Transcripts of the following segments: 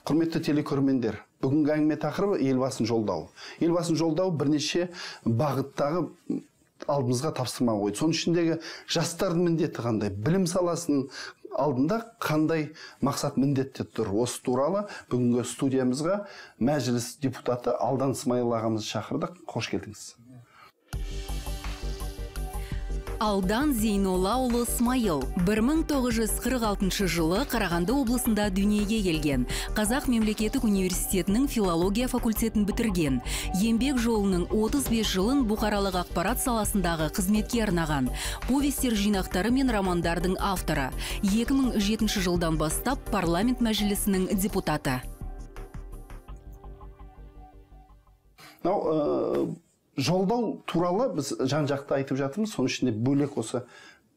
Құрметті телекөрермендер, бүгінгі әңгіме тақырыбы Елбасының жолдауы. Елбасының жолдауы бірнеше бағыттағы алдымызға тапсырма қойды. Соның ішіндегі жастардың міндеті қандай, білім саласының алдында қандай мақсат міндеттер тұр. Осы туралы бүгінгі студиямызға мәжіліс депутаты Алдан Смайыл ағамызды шақырдық. Қош келдіңіз. Алдан Зейноллаұлы Смайыл 1946 жылы Қарағанды облысында дүниеге келген. Қазақ мемлекеттік университетінің филология факультетін бітірген. Еңбек жолының 35 жылын бұқаралық ақпарат саласындағы қызметке арнаған. Повестер жинақтары мен романдардың авторы. 2007 жылдан бастап парламент мәжілісінің депутаты. Жолдау туралы біз жан-жақты айтып жатырмыз. Соның ішінде бөлек осы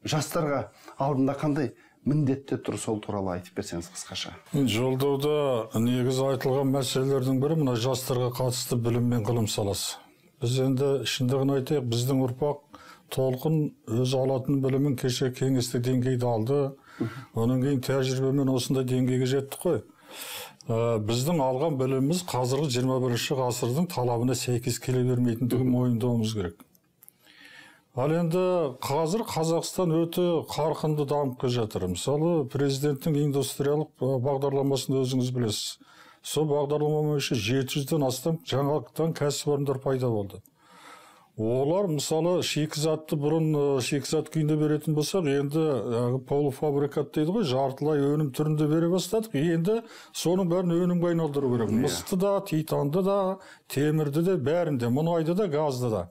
жастарға алдында қандай міндеттер тұр, сол туралы айтып берсеңіз қысқаша. Жолдауда негізі айтылған мәселелердің бірі мына жастарға қатысты білім мен ғылым саласы. Біз енді шындығын айтайық, біздің ұрпақ толқын өз алатын білімін кеше кеңестік деңгейде алды. Одан кейін тәжірибемен осындай деңгейге жеттік қой. Біздің алған біліміміз қазіргі 21-ші ғасырдың талабына сәйкес келе бермейтіндігін мойындауымыз керек. Ал енді қазір Қазақстан өте қарқынды дамып келе жатыр. Мысалы, президенттің индустриялық бағдарламасын өзіңіз білесіз. Сол бағдарлама бойынша 700-ден астам жаңалықтан кәсіпорындар пайда болды. Олар, мысалы, шикізатты бұрын шикізат күйінде беретін болсақ, енді полуфабрикат дейді ғой, жартылай өнім түрінде бере бастадық. Енді соның бәрін өнімге айналдыру керек. Мысты да, титанды да, темірді де, бәрін де, мұнайды да, газды да.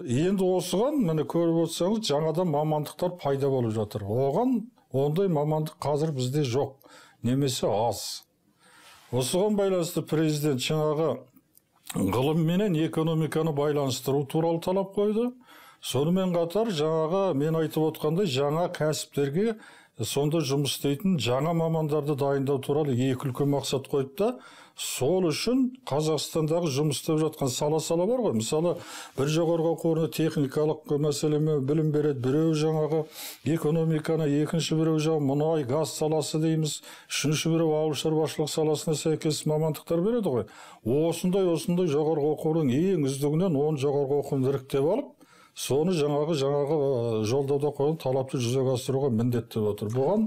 Енді осыған, міне көріп отырсаңыз, жаңадан мамандықтар пайда болып жатыр. Оған ондай мамандық қазір бізде жоқ, немесе аз. Осыған байланысты президент жаңағы ғылым менен экономиканы байланыстыру туралы талап қойды. Сонымен қатар жаңағы мен айтып отқандай жаңа кәсіптерге сонда жұмыс істейтін жаңа мамандарды дайындау туралы екі үлкен мақсат қойды да, сол үшін Қазақстандағы жұмыс істеп жатқан сала-сала бар ғой. Мысалы, бір жоғарғы оқу орны техникалық мәселемен білім береді, біреу жаңағы экономиканы, екінші біреу жаңағы мұнай, газ саласы дейміз, үшінші біреу ауыл шаруашылық саласына сәйкес мамандықтар береді ғой. Осындай жоғарғы оқу орнының ең үздігінен 10 жоғарғы оқу орнын іріктеп алып, соны жаңағы жолдауда қойған талапты жүзеге асыруға міндеттеп отыр. Бұған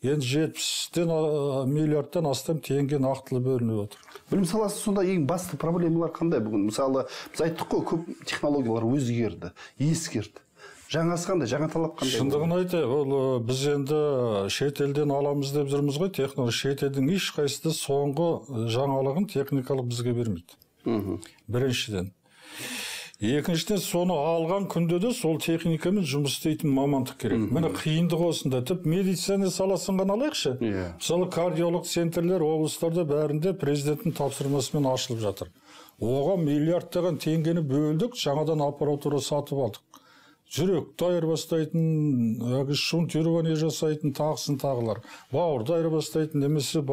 енді 70 миллиардтан астам теңге нақтылы бөлініп отыр. Білім саласы сонда ең басты проблемалар қандай бүгін? Мысалы, біз айттық қой, көп технологиялар өзгерді, ескерді. Жаңасы қандай, жаңа талап қандай? Шындығын айтайық, ол біз енді шетелден аламыз деп жүрміз ғой, технология. Шетелдің ешқайсысы соңғы жаңалығын техникалық бізге бермейді. Біріншіден. Екіншіден, соны алған күнде де сол техникамен жұмыс істейтін мамандық керек. Міне қиындық осында. Тіпті медицина саласын ғана алайықшы. Мысалы, кардиолог центрлер облыстарда бәрінде президенттің тапсырмасымен ашылып жатыр. Оған миллиардтаған теңгені бөлдік, жаңадан аппаратура сатып алдық. Жүректі айырбастайтын, шунтирование жасайтын, тағысын тағылар. Бауырды айырбастайтын, немесе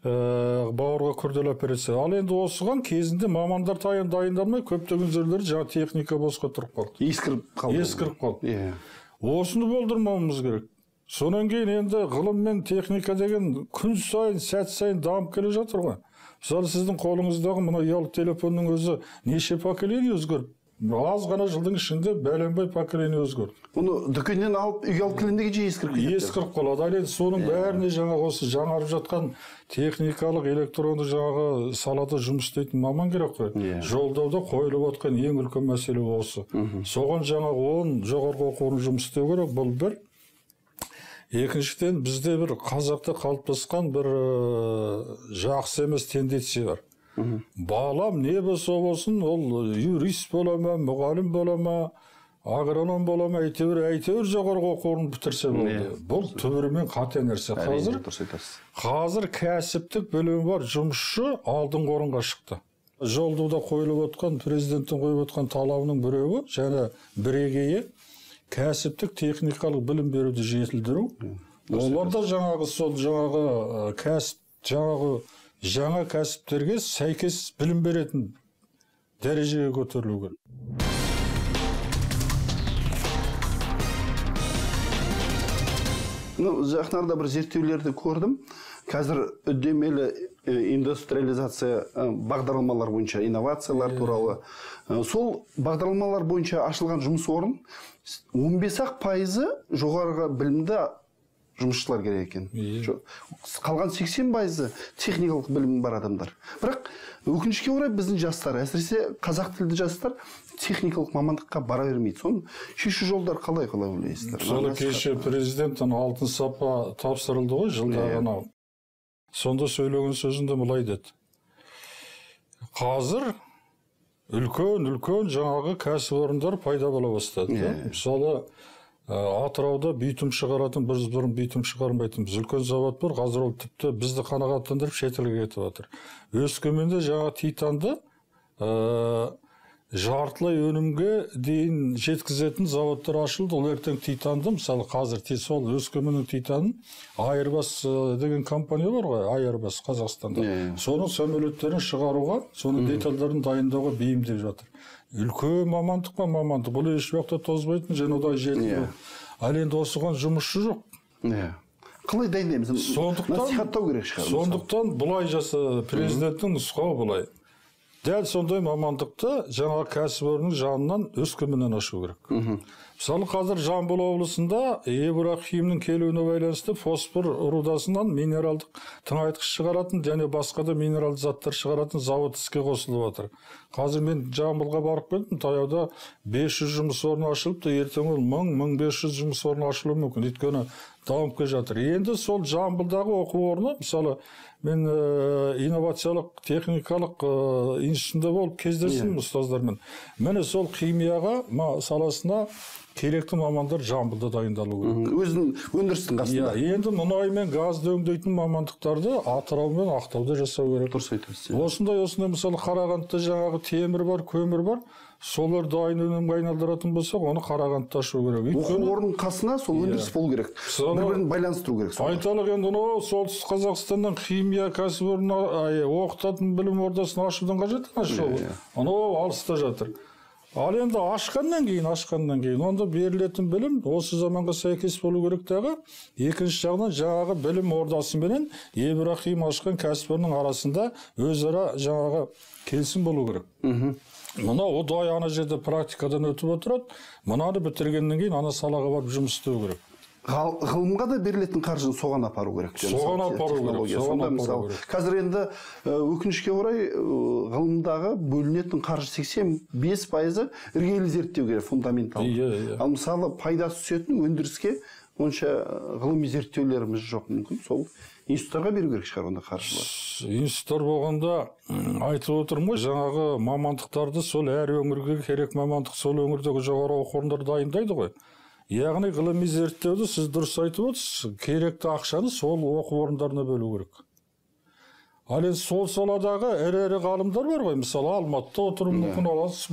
бауырға күрделі операция. Ал енді осыған кезінде мамандар дайындалмай, көптеген жерлер жаңа техника босқа тұрып қалды. Ескіріп қалды. Ескіріп қалды. Осыны болдырмауымыз керек. Сонан кейін енді ғылым мен техника деген күн сайын, сәт сайын дамып келе жатыр ғой. Мысалы, сіздің қолыңыздағы мына ұялы телефонның өзі неше поколение өзгеріп, аз ғана жылдың ішінде бәленбай поколение өзгерді. Оны дүкеннен алып, үйге алып келгенде же ескіріп кетеді. Ескіріп қалады. Ал енді соның бәріне жаңағы осы жаңарып жатқан техникалық, электронды жаңағы салада жұмыс істейтін маман керек қой. Жолдауда қойылып отқан ең үлкен мәселе осы. Соған жаңағы 10 жоғарғы оқу орны жұмыс істеу керек. Бұл бір. Екіншіден, бізде бір қазақта қалыптасқан бір жақсы емес тенденция бар. Балам не болса болсын, ол юрист бола ма, мұғалім бола ма, агроном бола ма, әйтеуір жоғарғы оқу орнын бітірсе болды. Бұл түбірімен қате нәрсе. Қазір кәсіптік білімі бар жұмысшы алдыңғы орынға шықты. Жолдауда қойылып отқан, президенттің қойып отқан талабының біреуі және бірегейі кәсіптік техникалық білім беруді жетілдіру. Олар да жаңағы сол жаңағы кәсіп, жаңағы жаңа кәсіптерге сәйкес білім беретін дәрежеге көтерілу керек. Жақын арада бір зерттеулерді көрдім. Қазір үдемелі индустриализация бағдарламалар бойынша, инновациялар туралы. Сол бағдарламалар бойынша ашылған жұмыс орын 15% жоғарғы білімді жұмысшылар керек екен. Қалған 80% техникалық білімі бар адамдар. Бірақ өкінішке орай біздің жастар, әсіресе қазақ тілді жастар техникалық мамандыққа бара бермейді. Соның шешу жолдары қалай ойлайсыздар? Мысалы, кеше президенттің алтын сапа тапсырылды ғой жылда ғана. Сонда сөйлеген сөзінде былай деді. Қазір үлкен жаңағы кәсіпорындар пайда бола бастады. Мысалы, Атырауда битум шығаратын, біз бұрын битум шығармайтынбыз. Үлкен завод бар, қазір ол тіпті бізді қанағаттандырып шетелге кетіп жатыр. Өскеменде жаңа титанды жартылай өнімге дейін жеткізетін заводтар ашылды. Ол ертең титанды, мысалы, қазір сол Өскеменнің титанын Айырбас деген компания бар ғой, Айырбас Қазақстанда. Соның самолеттерін шығаруға, соның детальдарын дайындауға бейімдеп жатыр. Үлкен мамандық па мамандық, бұл еш уақытта тозбайтын және одан жетілу. Ал енді осыған жұмысшы жоқ. Қалай дайындаймыз? Насихаттау керек шығар. Сондықтан бұлай жаса, президенттің нұсқауы бұлай. Дәл сондай мамандықты жаңа кәсіпорынның жанынан Өскеменнен ашу керек. Мысалы, қазір Жамбыл облысында Еврохимнің келуіне байланысты фосфор рудасынан минералдық тыңайтқыш шығаратын және басқа да минералды заттар шығаратын завод іске қосылып жатыр. Қазір мен Жамбылға барып келдім, таяуда 500 жұмыс орны ашылыпты, ертең ол 1000-1500 жұмыс орны ашылуы мүмкін, өйткені дамып келе жатыр. Енді сол Жамбылдағы оқу орны, мысалы, мен инновациялық техникалық институтында болып кездестім ұстаздармен. Міне сол химияға саласына керекті мамандар Жамбылда дайындалу керек. Өзінің өндірістің қасында. Енді мұнай мен газды өңдейтін мамандықтарды Атырау мен Ақтауда жасау керек. Дұрыс айтасыз. Осындай, мысалы, Қарағандыда жаңағы темір бар, көмір бар, солар дайын өнімге айналдыратын болсақ, оны Қарағандыда ашу керек. Оқу орнының қасына сол өндіріс болу керек. Бір-бірін байланыстыру керек. Айталық, енді Солтүстік Қазақстаннан химия кәсіпорнына оқытатын білім ордасын ашудың қажеті қанша? Анау алыста жатыр. Ал енді ашқаннан кейін онда берілетін білім осы заманға сәйкес болу керек дағы. Екінші жағынан жаңағы білім ордасы менен Еврохим ашқан кәсіпорынның арасында өзара жаңағы келісім болу керек. Мына ұдайы ана жерде практикадан өтіп отырады, мынаны бітіргеннен кейін ана салаға барып жұмыс істеу керек. Ғылымға да берілетін қаржыны соған апару керек. Соған апару керек. Сонда мысалы, қазір енді өкінішке орай ғылымдағы бөлінетін қаржы 85% іргелі зерттеу керек, фундаменталды. Ал мысалы, пайдасы түсетін өндіріске онша ғылыми зерттеулеріміз жоқ, мүмкін сол институттарға беру керек шығар онда қаржылар. Институттар болғанда айтып отырмын ғой, жаңағы мамандықтарды сол әр өңірге керек мамандық сол өңірдегі жоғары оқу орындары дайындайды ғой. Яғни ғылыми зерттеуді сіз дұрыс айтып отырсыз, керекті ақшаны сол оқу орындарына бөлу керек. Ал енді сол саладағы ірі-ірі ғалымдар бар ғой, мысалы, Алматыда отыруы мүмкін,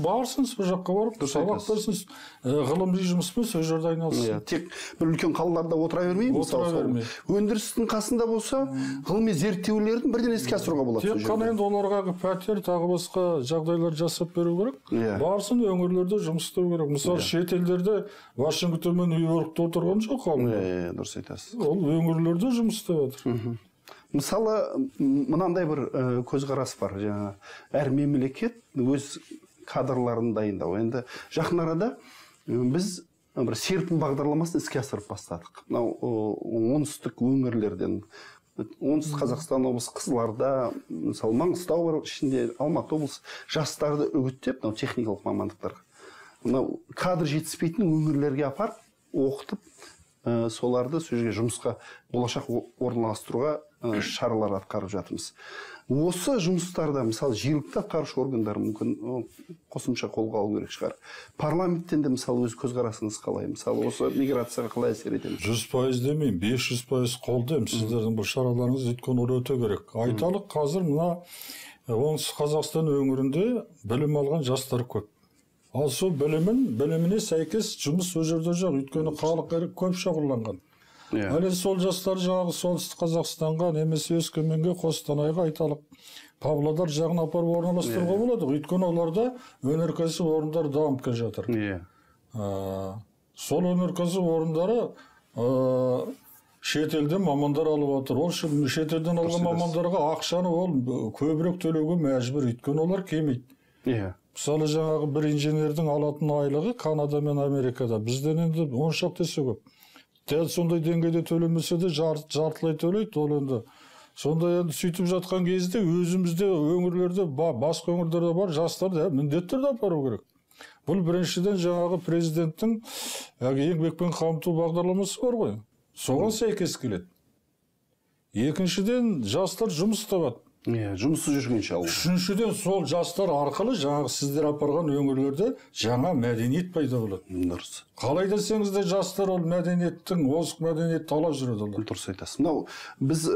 барсын, сол жаққа барып, сабақ берсін, ғылыми жұмыспен сол жерде айналыссын. Тек бір үлкен қалаларда отыра бермей, мысалы, өндірістің қасында болса, ғылыми зерттеулердің бірден іске асыруға болады. Тек қана енді оларға пәтер, тағы басқа жағдайлар жасап беру керек. Барсын, өңірлерде жұмыс істеу керек. Мысалы, шетелдерде Вашингтон мен Нью-Йоркте отырған жоқ ғалымдар. Дұрыс айтасыз. Ол өңірлерде жұмыс істеп жатыр. Мысалы, мынандай бір көзқарас бар. Жаңа, әр мемлекет өз кадрларын дайындау. Енді жақын арада біз бір серпін бағдарламасын іске асырып бастадық. Мынау оңтүстік өңірлерден, Оңтүстік Қазақстан облысы, Қызылорда, мысалы, Маңғыстау бар, ішінде Алматы облысы жастарды үгіттеп, мынау техникалық мамандықтарға, мынау кадр жетіспейтін өңірлерге апарып, оқытып, соларды сол жерге жұмысқа болашақ орналастыруға шаралар атқарып жатырмыз. Осы жұмыстарда, мысалы, жергілікті атқарушы органдар мүмкін қосымша қолға алу керек шығар. Парламенттен де, мысалы, өз көзқарасыңыз қалай? Мысалы, осы миграцияға қалай әсер етеміз? 100% демеймін, 500% қолдаймын сіздердің бұл шараларыңыз, өйткені ол өте керек. Айталық, қазір мына Оңтүстік Қазақстан өңірінде білім алған жастар көп. Ал сол біліміне сәйкес жұмыс ол жерде жоқ, өйткені халық көп шоғырланған. Ал сол жастар жаңағы Солтүстік Қазақстанға немесе Өскеменге, Қостанайға, айталық, Павлодар жағына апарып орналастыруға болады. Өйткені оларда өнеркәсіп орындары дамып келе жатыр. Сол өнеркәсіп орындары Шетелден мамандар алып отыр. Ол шетелден алған мамандарға ақшаны ол көбірек төлеуге мәжбүр, өйткені олар келмейді. Иә. Мысалы, жаңағы бір инженердің алатын айлығы Канада мен Америкада бізден енді 10 шақты есе көп. Дәл сондай деңгейде төлемесе де жартылай төлейді ол енді. Сонда енді сөйтіп жатқан кезде өзімізде өңірлерде, басқа өңірлерде бар жастарды міндетті түрде апару керек. Бұл біріншіден жаңағы президенттің еңбекпен қамту бағдарламасы бар ғой. Соған сәйкес келеді. Екіншіден, жастар жұмыс табады. Иә, жұмыссыз жүргенше алу. Үшіншіден, сол жастар арқылы жаңағы сіздер апарған өңірлерде жаңа мәдениет пайда болады. Дұрыс. Қалай десеңіз де жастар ол мәдениеттің, озық мәдениетті ала жүреді олар. Дұрыс айтасыз. Мынау біз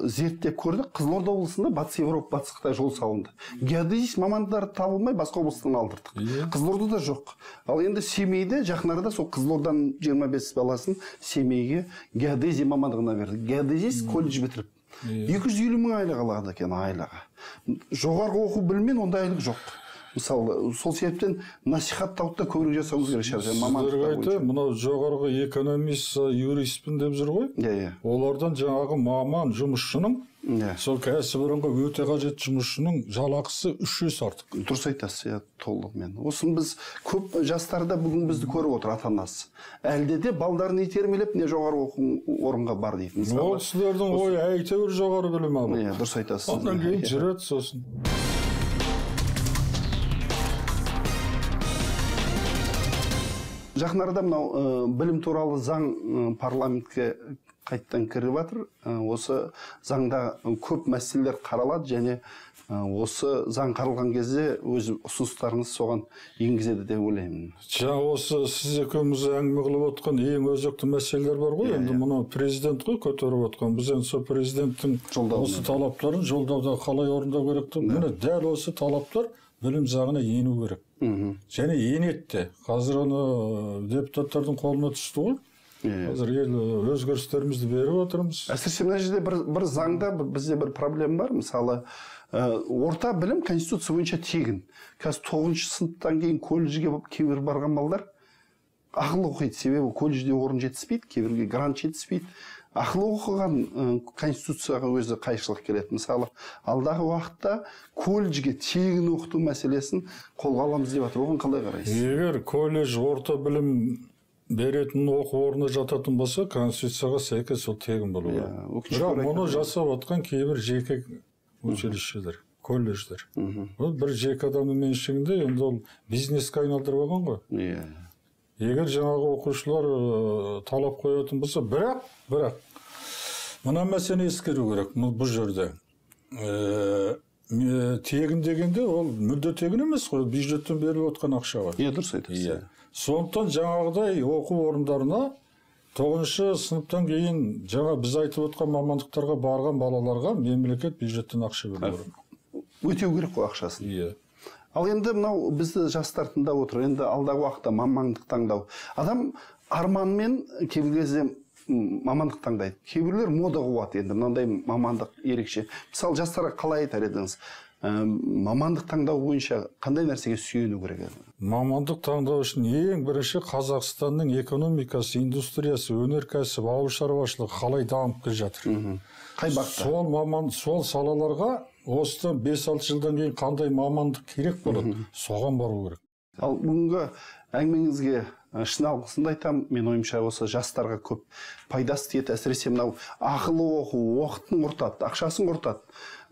зерттеп көрдік, Қызылорда облысында Батыс Еуропа, Батыс Қытай жол салынды. Геодезист мамандары табылмай басқа облыстан алдырдық. Қызылордада жоқ. Ал енді Семейде жақын арада сол Қызылорданың 25 баласын Семейге геодезия мамандығына берді. Геодезист колледж бітіріп 250 мың айлық алады екен айлығы. Жоғарғы оқу біліммен ондай айлық жоқ. Мысалы, сол себептен насихаттауды да көбірек жасауымыз керек шығар. Сіздерге айтайын, мынау жоғарғы экономист, юристпін деп жүр ғой. Иә. Олардан жаңағы маман жұмысшының, сол кәсіпорынға өте қажет жұмысшының жалақысы 3 есе артық. Дұрыс айтасыз, иә, толығымен. Осыны біз көп жастарда бүгін бізді көріп отыр ата-анасы. Әлде де балдарын итермелеп, не жоғары оқу орынға бар дейді. Ол кісілердің ойы әйтеуір жоғары білім алу. Иә, дұрыс айтасыз. Одан кейін жүреді сосын. Жақын арада мынау білім туралы заң парламентке қайттан кіріп жатыр. Осы заңда көп мәселелер қаралады және осы заң қаралған кезде өз ұсыныстарыңыз соған енгізеді деп ойлаймын. Жаңа осы сіз екеуміз әңгіме қылып отқан ең өзекті мәселелер бар ғой. Енді мұны президент қой көтеріп отқан. Біз енді сол президенттің осы талаптарын жолдауда қалай орындау керек деп, міне дәл осы талаптар білім заңына ену керек. Және енеді де. Қазір оны депутаттардың қолына түсті ғой. Қазір ел өзгерістерімізді беріп отырмыз. Әсіресе мына жерде бір заңда бізде бір проблема бар. Мысалы, орта білім конституция бойынша тегін. Қазір 9-шы сыныптан кейін колледжге кейбір барған балдар ақылы оқиды. Себебі колледжде орын жетіспейді, кейбірге грант жетіспейді. Ақылы оқыған конституцияға өзі қайшылық келеді. Мысалы, алдағы уақытта колледжге тегін оқыту мәселесін қолға аламыз деп жатыр. Оған қалай қарайсыз? Егер колледж орта білім беретін оқу орнына жататын болса, конституцияға сәйкес ол тегін болу керек. Бірақ мұны жасап жатқан кейбір жеке училищелер, колледждер. Ол бір жеке адамның меншігінде, енді ол бизнеске айналдырып алған ғой. Егер жаңағы оқушылар талап қоятын болса, бірақ мына мәселені ескеру керек бұл жерде. Тегін дегенде ол мүлде тегін емес қой, бюджеттен беріліп отқан ақша ғой. Иә, дұрыс айтасыз. Сондықтан жаңағыдай оқу орындарына 9-шы сыныптан кейін жаңа біз айтып отқан мамандықтарға барған балаларға мемлекет бюджеттен ақша беру керек. Өтеу керек қой ақшасын. Иә. Ал енді мынау бізді жастар тыңдап отыр. Енді алдағы уақытта мамандық таңдау. Адам арманмен кейбір кезде мамандық таңдайды. Кейбіреулер мода қуады енді мынандай мамандық ерекше. Мысалы, жастарға қалай айтар едіңіз? Мамандық таңдау бойынша қандай нәрсеге сүйену керек еді? Мамандық таңдау үшін ең бірінші Қазақстанның экономикасы, индустриясы, өнеркәсіп, ауыл шаруашылығы қалай дамып келе жатыр? Қай бағытта? Сол маман, сол салаларға осыдан 5-6 жылдан кейін қандай мамандық керек болады, соған бару керек. Ал бүгінгі әңгімеңізге шын алғысымды айтамын. Мен ойымша осы жастарға көп пайдасы тиеді. Әсіресе мынау ақылы оқу, уақытын құртады, ақшасын құртады.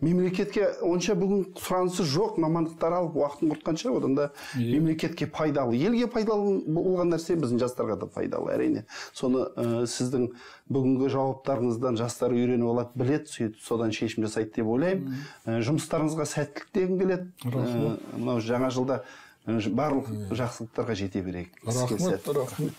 Мемлекетке онша бүгін сұранысы жоқ мамандықтар алып уақытын құртқанша, одан да мемлекетке пайдалы, елге пайдалы болған нәрсе біздің жастарға да пайдалы, әрине. Соны сіздің бүгінгі жауаптарыңыздан жастар үйреніп алады, біледі, сөйтіп содан шешім жасайды деп ойлаймын. Жұмыстарыңызға сәттілік дегім келеді. Мынау жаңа жылда барлық жақсылықтарға жете берейік. Рахмет, рахмет.